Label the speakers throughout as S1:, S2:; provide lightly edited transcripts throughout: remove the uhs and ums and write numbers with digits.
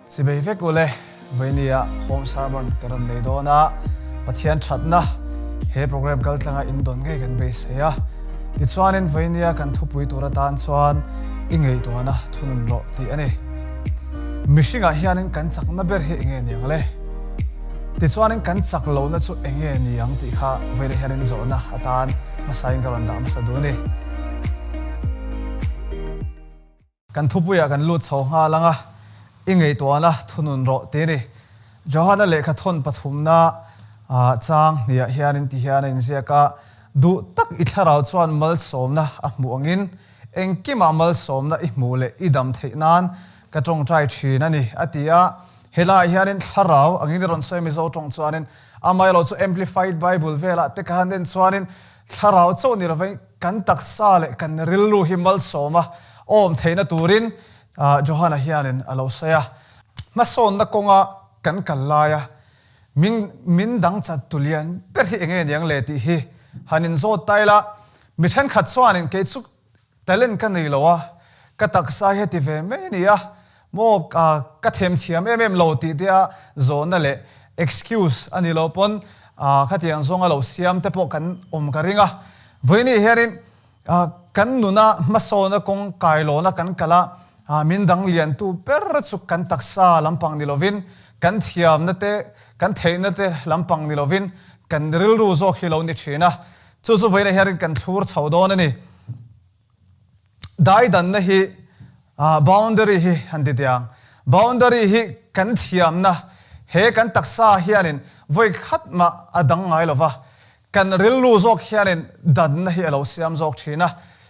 S1: Chibei vek ule, Vainia Home Sermon ka rawn nei dawn a, Pathian thatna he program kaltlanga in dawn ngei kan beisei a. Tichuanin Vainia kan thupui tur atan chuan i ngaihtuahna thunun rawh tih a ni. Mihringah hianin kan chakna ber hi enge ni ang le? Tichuanin kan chak lohna chu enge ni ang tih kha Vaina hianin zawhna atan hmasain ka rawn dah hmasa duh a ni. Kan thupuiah kan lut chho nghal ang a, i ngaihtuahna thunun rawh tih a ni. Johana lehkha thawn pathumna chang hniah hianin ti hian a inziak a, Duh tak i thlarau chuan malsawmna a hmuh angin, engkimah malsawmna i hmuh leh i dam theih nan ka tawngtai thin a ni, a ti a. Helaiah hianin thlarau angin i rawn sawi Mizo tawng chuanin, amaherawhchu Amplified Bible velah te ka han en chuanin thlarau chauh ni lovin, Kan taksa leh kan rilru hi malsawma awm theihna turin Johana hianin a lo sawi a. Hmasawnna kawnga kan kal laia min min dang chat tu lian ber hi enge niang le tih hi han inzawt ta ila, mi thenkhat chuanin kei chu talent ka nei lo a, ka taksa hi a ti ve mai a ni a, Maw ka themthiam em em lo tih te a zawhna leh excuse a ni lo pawn khatiang zawnga lo siam te pawh kan awm ka ring a. Vawiini hianin kan nuna hmasawna kawng kailawna kan kal a, min dang liantu ber chu kan taksa lampang ni lovin kan thiamna te, kan theihna te lampang ni lovin kan rilru zawk hi lo ni thin a. Chu chu vawiinah hianin kan thlur chho dawn a ni. Daidanna hi boundary hi han ti teh ang. Boundary hi kan thiamna, he kan taksa hianin vawi khat mah a dang ngai lo va, kan rilru zawk hianin danna hi a lo siam zawk thin a.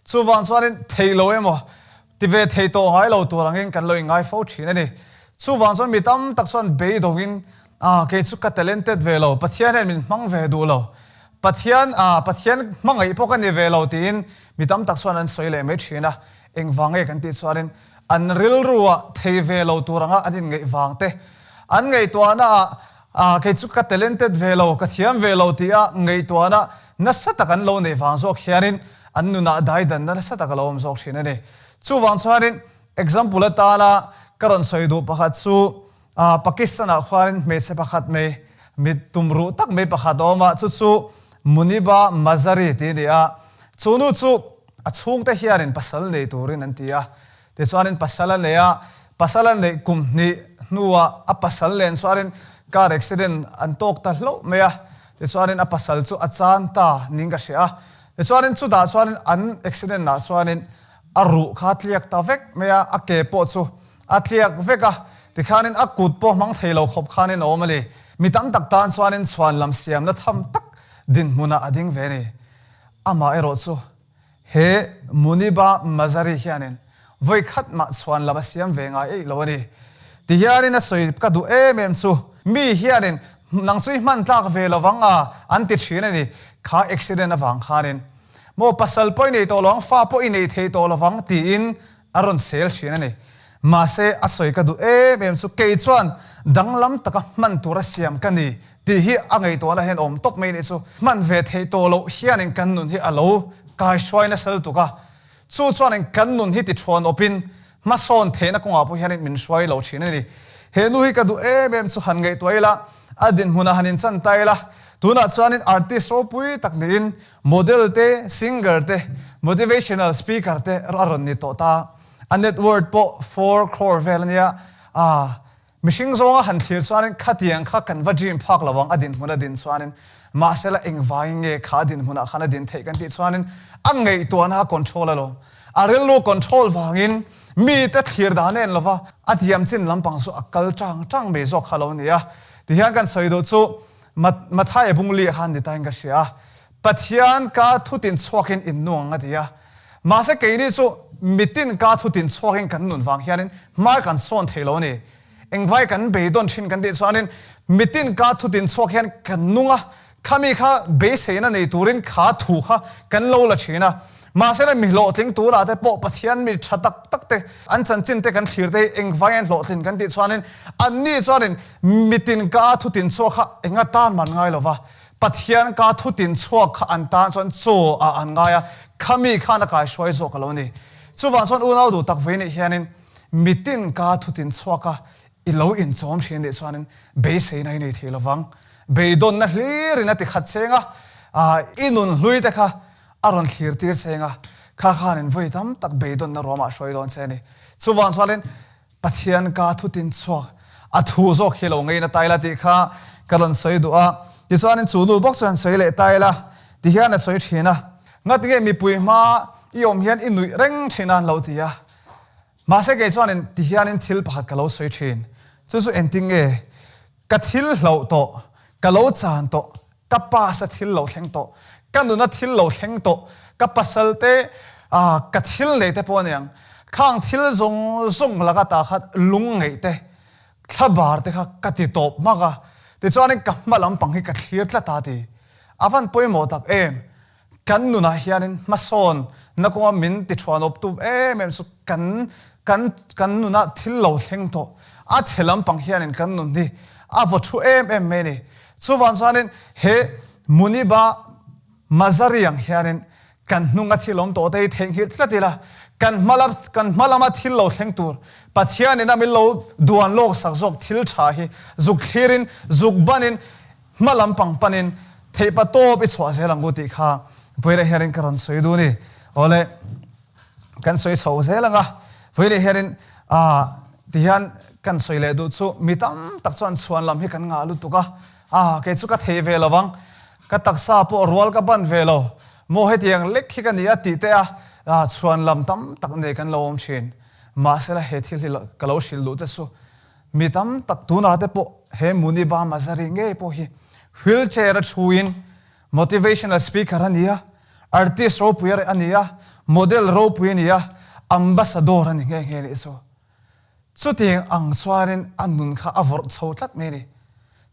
S1: Chuvang chuanin thei lo emaw, ti ve thei tawh ngai lo tur angin kan lo inngai fo thin a ni. Chuvang chuan mi tam tak chuan beidawngin, Ah, kei chu ka talented ve lo, Pathian hian min hmang ve duh lo, Pathian ah Pathian hmangaih pawh ka ni ve lo tiin mi tam tak chuan an sawi leh mai thin a, engvang nge kan tih chuanin an rilru ah thei ve lo tur anga an inngeih vang te, an ngaihtuahna ah ah kei chu ka talented ve lo, ka thiam ve lo tih a ngaihtuahna nasa tak an lo neih vang zawk hianin an nunah daidanna nasa tak a lo awm zawk thin a ni. Chuvang chuanin example atana ka rawn sawi duh pakhat chu Pakistan-ah khuanin hmeichhe pakhat mai, mi tumruh tak mai pakhat a awm a, chu chu Muniba Mazari tih a ni a. Chu nu chu a chhungte hianin pasal nei turin an ti a. Tichuanin pasal a nei a, pasal a neih kum hnih hnuah a pasal nen chuanin car accident an tawk ta hlauh mai a. Tichuanin a pasal chu a chan ta niin ka hria a. Tichuanin chutah chuanin an accident-ah chuanin a ruh kha a tliak ta vek mai a, a ke pawh chu A tliak vek a, tikhanin a kut pawh hmang thei lo khawp khanin a awm a ni. Mi tam tak tan chuanin chhuan lam siamna tham tak dinhmunah a ding ve a ni. Amah erawh chu he Muniba Mazari hianin vawi khat mah chhuan lam a siam ve ngai eih lo a ni. Tihianin a sawi ka duh em em chu mi hianin nang chu i hman tlak ve lo vang a an ti thin a ni. Kha accident avang khanin maw pasal pawh i nei tawh lo ang, fa pawh i nei thei tawh lo vang tiin A rawn sel thin a ni. Mahse, a sawi ka duh em em chu kei chuan danglam taka hman tura siam ka ni tih hi a ngaihtuahna hian awm tawp mai nih chu. Hman ve theih tawh loh hianin kan nun hi a lo kaihruai nasa lutuk a, chu chuanin kan nun hi tithuan awpin hmasawn theihna kawngah pawh hianin min hruai lo thin a ni. He nu hi ka duh em em chu han ngaihtuah ila, a dinhmunah han inchan ta ila, tunah chuanin artist ropui tak niin Model te, singer te, motivational speaker te a rawn ni tawh ta. A net worth pawh 4 crore vel a nia. Ah, mihring zawnga han thlir chuanin khatiang kha kan va dream phak lo ang a dinhmun a din chuanin. Mahsela engvangin nge kha a dinhmunah khan a din theih kan tih chuanin a ngaihtuahna a control alawm. A rilru control vangin mite thlir dan a en lova, a thiam chin lampang chu a kal tang tang mai zawk kha lo ni a. Tihian kan sawi duh chu Matthai bung li khan ni tain ka hria a, Pathian ka thutin chhuakin in nuang a ti a. Mahse keini chu mitin ka thutin chhuakin kan nun vang hianin hmai kan sawn thei lo a ni. Engvai kan beidawn thin kan tih chuanin mitin ka thutin chhuak hian kan nung a, khami kha beiseina nei turin kha thu kha kan lo la thin a. Mahse la mi hlawhtling turah te pawh Pathian mi tha tak tak te an chanchin te kan thlir te hi engvai an hlawhtlin kan tih chuanin anni chuanin mitin ka thutin chhuak kha enga tan man ngai lova Pathian ka thutin chhuak kha an tan chuan chaw ah an ngai a, khami khan a kaihruai zawk a lo ni. Chuvang chuan unau duh tak vei nih hianin mitin ka thutin chhuak a. I lo inchawm thin nih chuanin beiseina i nei thei lovang. Beidawnna hlirin a ti khat cheng a, i nun hlui te kha a rawn thlir tir cheng a, kha khanin vawi tam tak beidawnna ruamah a hruai dawn che a ni. Chuvang chuanin Pathian ka thutin chhuak a thu zawk hi lo ngeina ta ila tih kha ka rawn sawi duh a. Tichuanin chu nu bawk chuan sawi leh ta ila ti hian a sawi thin a. Ngatinge mipui hma i awm hian i nuih reng thin a an lo ti a. Mahse kei chuanin ti hianin thil pakhat ka lo sawi thin. Chu chu engtin nge? Ka thil hloh tawh, ka lo chan tawh, ka pass a thil lo thleng tawh, ka nun a thil lo thleng tawh, ka pasal te, ka thil nei te pawh a niang. Khang thil zawng zawng laka ta kha lung ngeih te, thlabar te kha ka ti tawp hmak a. Tichuanin ka hma lampang hi ka thlir tlat a ti. A van pawimawh tak em? Kan nunah hianin hmasawn na kawnga min ti thuanawp tum em em chu kan kan kan nunah thil lo thleng tawh. A chhe lampang hianin kan nun hi a vaw thu em em mai a ni. Chuvang chuanin he Muniba Mazari ang hianin kan hnunga thil awm tawh te hi theihnghilh tlat ila, kan hma lam kan hma lama thil lo thleng tur Pathianin a min lo duan lawk sak zawk thil tha hi zuk thlirin zuk banin Hma lam pang panin theihpa tawp i chhuah zel ang u tih kha vawilah hianin ka rawn sawi dun i. Awle, kan sawi chho zel ang a, vawilah hianin ah tihian kan sawi leh duh chu mi tam tak chuan chhuan lam hi kan ngah lutuk a, ah kei chu ka thei ve lo ang, ka taksa pawh rual ka ban ve lo, maw hetiang lek hi ka ni a tih te a, ah chhuan lam tam tak nei kan lo awm thin. Mahsela he thil hi ka lo hrilh duh te chu Mi tam tak tunah te pawh he Muniba Mazari ngei pawh hi wheelchair a thuin motivational speaker a ni a, artist ropui a ni a, model ropui a ni a, ambassador a ni nghe nghe nih chu. Chutiang ang chuanin a nun kha a vawrh chho tlat mai a ni.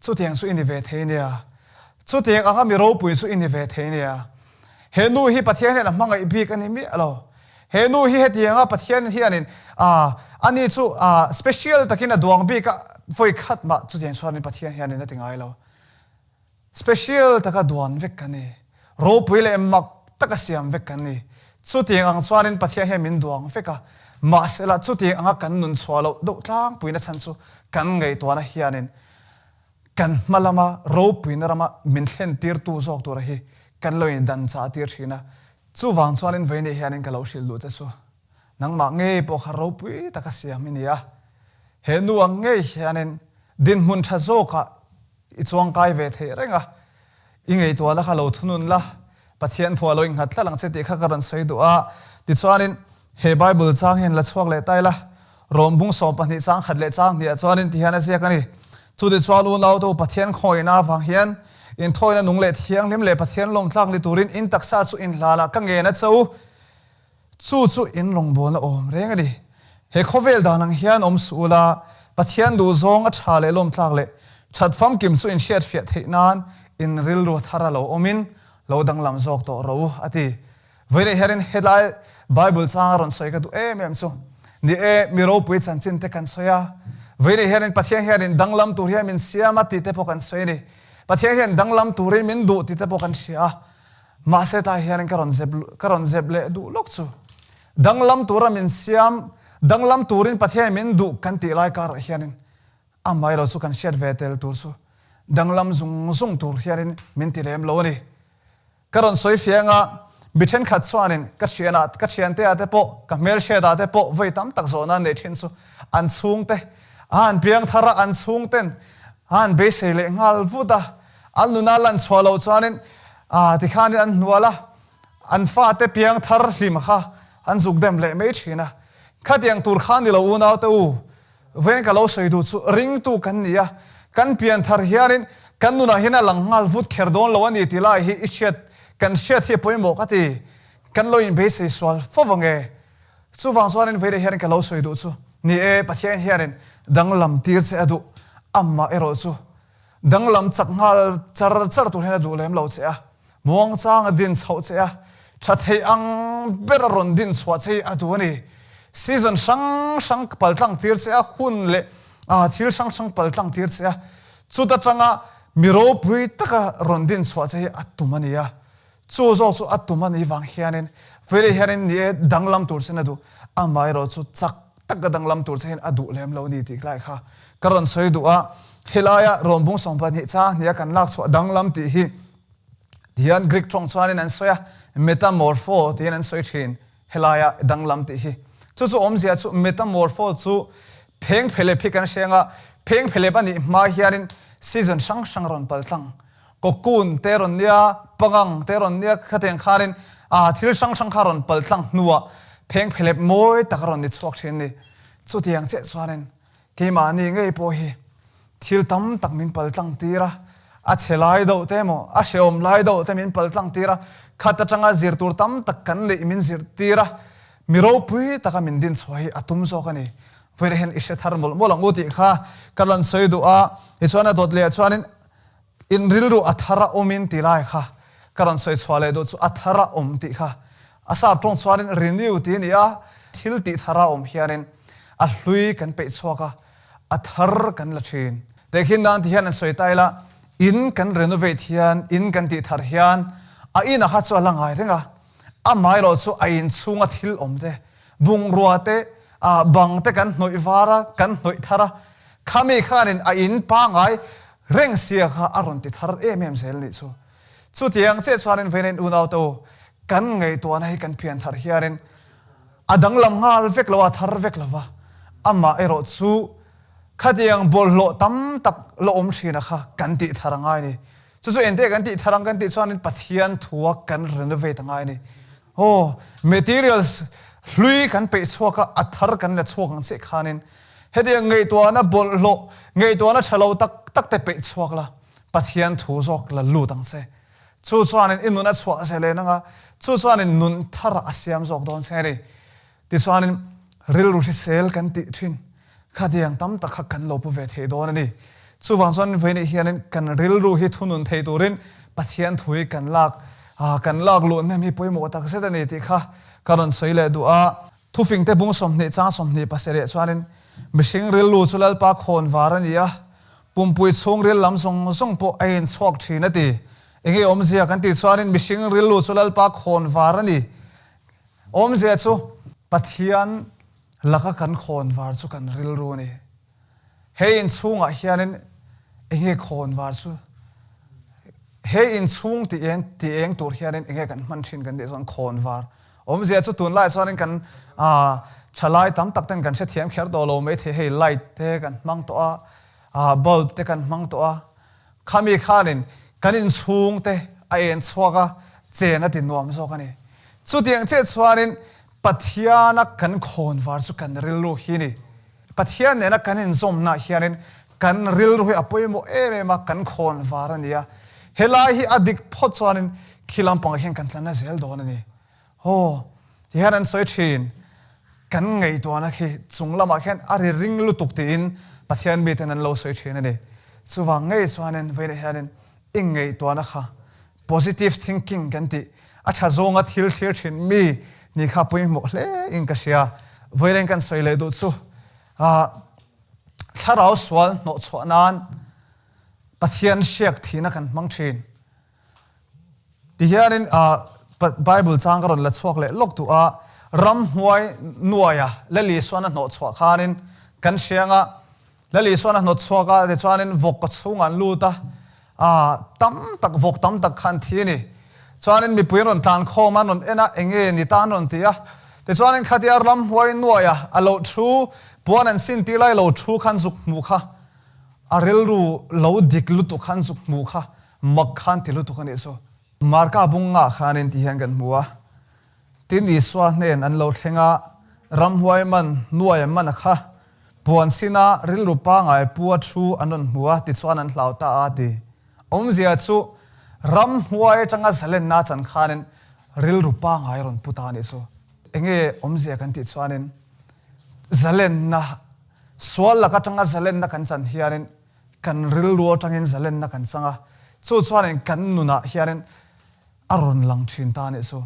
S1: Chutiang chu i ni ve thei nia. Chutiang anga mi ropui chu i ni ve thei nia. He nu hi Pathian hian a hmangaih bik a ni miah lo. He nu hi hetianga Pathian hianin ani chu special takin a duang bik a, vawi khat mah chutiang chuanin Pathian hianin a ti ngai lo. Special taka duan vek kan ni. Ropui leh mak taka siam vek kan ni. Chutiang ang chuanin Pathian hian min duang vek a, mahsela chutiang anga kan nun chhuah loh deuh tlangpuina chhan chu kan ngaihtuahna hianin kan hma lama ropuina rama min thlen tirtu zawk tura hi kan lo indan chah tir thin a. Chuvang chuanin vawiin hianin ka lo hrilh duh che chu nangmah ngei pawh kha ropui taka siam i ni a. He nu ang ngei hianin dinhmun tha zawkah i chuangkai ve theih reng a, i ngaihtuahna kha lo thunun la, Pathian thua lo innghat tlat ang che tih kha ka rawn sawi duh a. Tichuanin, he Bible chang hian la chhuak leh ta ila, Rom bung 12 chang khat leh chang hnih ah chuanin ti hian a ziak a ni. Chutichuan unau te u Pathian khawihna avang hian inthawina nung leh thianghlim leh Pathian lawmtlak ni turin in taksa chu inhlan ah ka ngen a che u. Chu chu in rawngbawlna awm reng a ni. He khawvel dan ang hian awm suh ula, Pathian duhzawng a tha leh lawmtlak leh that famkim chu in hriatfiah theih nan in rilru thar a lo awmin lo danglam zawk tawh rawh u, a ti. Vawiin hianin helai Bible changa rawn sawi ka duh em em chu, ni e, mi ropui chanchin te kan sawi a, vawiin hianin Pathian hianin danglam tur hian min siam a tih te pawh kan sawi a ni. Pathian hian danglam turin min duh tih te pawh kan hria a. Mahse tah hianin ka rawn zep ka rawn zep leh duh lawk chu. Danglam tura min siam, danglam turin Pathian min duh kan tih lai karah hianin amaherawh chu kan hriat ve tel tur chu danglam zung zung tur hianin min ti lem lo a ni. Ka rawn sawi fiang a, mi thenkhat chuanin ka thianah ka thianteah te pawh ka hmelhriatah te pawh vawi tam tak zawhna an neih thin chu an chhungte a an piang thar a, an chhungten a an beisei leh nghal vut a, An nuna lan chhuah loh chuanin tikhanin an hnual a, an fate piang thar hlim kha an zuk dem leh mai thin a. Khatiang tur kha ni lo unaute u, vawiin ka lo sawi duh chu ringtu kan ni a, kan pian thar hianin kan nunah hian a lang nghal vut kher dawn lo a ni ti lai hi i hriat kan hriat hi a pawimawh ka ti. Kan lo inbeisei sual fo vang e. Chuvang chuanin vawiin hianin ka lo sawi duh chu ni e, Pathian hianin danglam tir che a duh, amah erawh chu Danglam chak nghal char char tur hian a duh lem lo che a, muangchang a din chhoh che a, tha thei ang ber a rawn din chhuah che hi a duh a ni. Season hrang hrang paltlang tir che a, hun leh thil hrang hrang paltlang tir che a, chuta tanga mi ropui taka rawn din chhuah che hi a tum a ni a. Chu zawk chu a tum a nih vang hianin Vele hianin ni e danglam tur chein a duh, amaherawh chu chak taka danglam tur che hian a duh lem lo ni tih lai kha. Ka rawn sawi duh a, helaia rawnbung 12 chang hniha kan lak chhuah danglam tih hi tihian Greek tawng chuanin an sawi a, metamorpho tiin an sawi thin helaia danglam tih hi. Chu chu awmzia chu metamorpho chu pheng phelep hi kan hreng a, pheng phelep a nih hma hianin season hrang hrang a rawn pal tlang. Cocoon te rawn nia, pangang te rawn nia khatiang khanin thil hrang hrang kha rawn pal tlang hnuah pheng phelep mawi tak a rawn ni chhuak thin a ni. Chutiang chiah chuanin Keimahni ngei pawh hi thil tam tak min pal tlang tir a, a chhe lai deuh te emaw, a hrehawm lai deuh te min pal tlang tir a, khat atanga zir tur tam tak kan neih min zir tir a, mi ropui taka min din chhuah hi a tum zawk a ni. Vawiin hian i hre thar mawlh mawlh ang u tih kha ka rawn sawi duh a, tichuan a dawt leh chuanin In rilru a thar a awmin ti lai kha ka rawn sawi chhuah leh duh chu a thar a awm tih kha a sap tawng chuanin renew tih a ni a, thil tih thar a awm hianin a hlui kan peih chhuak a, a thar kan la thin. Tehkhin dan ti hian an sawi ta ila, in kan renovate hian, in kan tih thar hian a ina kha chu a la ngai reng a, amaherawh chu a inchhunga thil awm te, bungrua te, bang te kan hnawih var a, kan hnawih thar a, khami khanin a in pangai Reng sia kha a rawn ti thar em em zel nih chu. Chutiang chiah chuanin Velen unaute u, kan ngaihtuahna hi kan pian thar hianin a danglam nghal vek lo a, thar vek lo va, amah erawh chu khatiang bawlhhlawh tam tak la awm thina kha kan tih thar a ngai ni. Chu chu engte kan tih thar ang kan tih chuanin Pathian thua kan renovate a ngai ni. Aw, materials hlui kan peih chhuak a, a thar kan la chhuak ang chiah khanin hetiang ngaihtuahna bawlhhlawh, ngaihtuahna tha lo tak tak te peih chhuak la, Pathian thu zawk la lut ang che. Chu chuanin i nun a chhuah zel en anga, chu chuanin nun tharah a siam zawk dawn che a ni. Tichuanin rilru hrisel kan tih thin khatiang tam tak kha kan lo pu ve thei dawn a ni. Chuvang chuan vawiinah hianin kan rilru hi thunun thei turin Pathian thu hi kan lak kan lak luh hnem hi pawimawh tak zet a ni tih kha ka rawn sawi leh duh a. Thufingte bung 20 chang 27 chuanin mihring rilru chu Lalpa khawn var a ni a, pumpui chhungril lam zawng zawng pawh a inchhuak thin a ti. Enge awmzia kan tih chuanin mihring rilru chu Lalpa khawn var a ni. Awmzia chu Pathian laka kan khawnvar chu kan rilru a ni. He inchhungah hianin enge khawnvar chu he inchhung tih eng tih eng tur hianin enge kan hman thin kan tih chuan khawnvar. Awmzia chu tunlaiah chuanin kan thalai tam tak ten kan hrethiam kher tawh lo maithei hei light te kan hmang tawh a, bulb te kan hmang tawh a. Khami khanin kan inchhung te a en chhuak a, chen a ti nuam zawk a ni. Chutiang chiah chuanin Pathiana kan khawnvar chu kan rilru hi ni. Pathian nena kan inzawmnaah hianin kan rilru hi a pawimawh em em a, kan khawnvar a ni a. Helai hi a dik phawt chuanin khi lampangah hian kan tlanna zel dawn a ni. Aw, ti hian an sawi thin. Kan ngaihtuahna khi chung lamah khian a ri ring lutuk tiin Pathian miten an lo sawi thin a ni. Chuvang ngei chuanin vawiinah hianin i ngaihtuahna kha positive thinking kan tih a tha zawnga thil thlir thin mi ni kha pawimawh hle in ka hria. Vawiin kan sawi leh duh chu thlarau sual hnawhchhuah nan Pathian hriak thihna kan hmang thin. Tihianin Bible chang ka rawn la chhuak leh lawk duh a, ramhnuai nuaia Lali Suan a hnawh chhuah khanin kan hriang a, Lali Suan a hnawt chhuak a, tichuanin vawk ka chhungah an lut a, tam tak vawk tam tak kha an thi a ni. Chuanin mipui an rawn tlan khawm a, an rawn en a, enge ni ta an rawn ti a. Tichuanin khatia ramhnuai nuaia a lo thu, puan an sin tir lai lo thu khan zuk hmu kha, a rilru lo dik lutuk khan zuk hmu kha, Mak khan ti lutuk a nih chu. Marka bungah khanin ti hian kan hmu a, tin Isua hnen an lo thleng a, ramhuai man, nuai man a kha, puan sina rilru pangai pu a thu an rawn hmu a, tichuan an hlau ta a ti. Awmzia chu ramhuai atanga zalenna chan khanin rilru pangai rawn pu ta a nih chu. Enge awmzia kan tih chuanin zalenna, sual lak atanga zalenna kan chan hianin Kan rilru atangin zalenna kan chang a, chu chuanin kan nunah hianin a rawn lang thin ta a nih chu.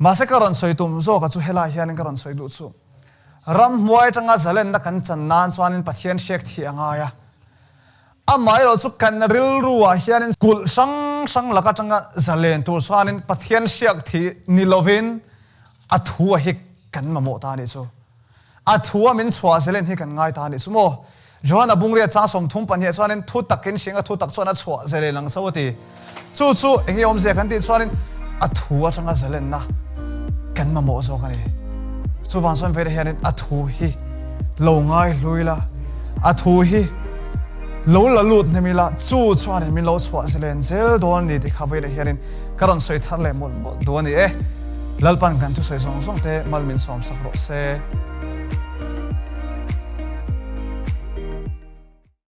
S1: Mahse ka rawn sawi tum zawka chu helaiah hianin ka rawn sawi duh chu. Ramhnuai atanga zalenna kan chan nan chuanin Pathian hriak thih a ngai a. Amaherawh chu kan rilruah hianin kulh hrang hrang lak atanga zalen tur chuanin Pathian hriak thih ni lovin a thu a hi kan mamawh ta a nih chu. A thu a min chhuah zelen hi kan ngai ta a nih chu maw? Johana bungria chang 32 chuanin thu takin hringa thu tak chuan a chhuah zalen ang cho a ti. Chu chu eng nge awmzia kan tih chuanin a thu atanga zalenna kan mamawh zawk a ni. Chuvang chuan velah hianin a thu hi lo ngai hlui la, a thu hi lo la lut hnem ila chu chuanin min lo chhuah zalen zel dawn a ni tih kha velah hianin ka rawn sawi thar leh mawlh mawlh duh a ni e. Lalpan kan thusawi zawng zawng te mal min sawmsak rawh se.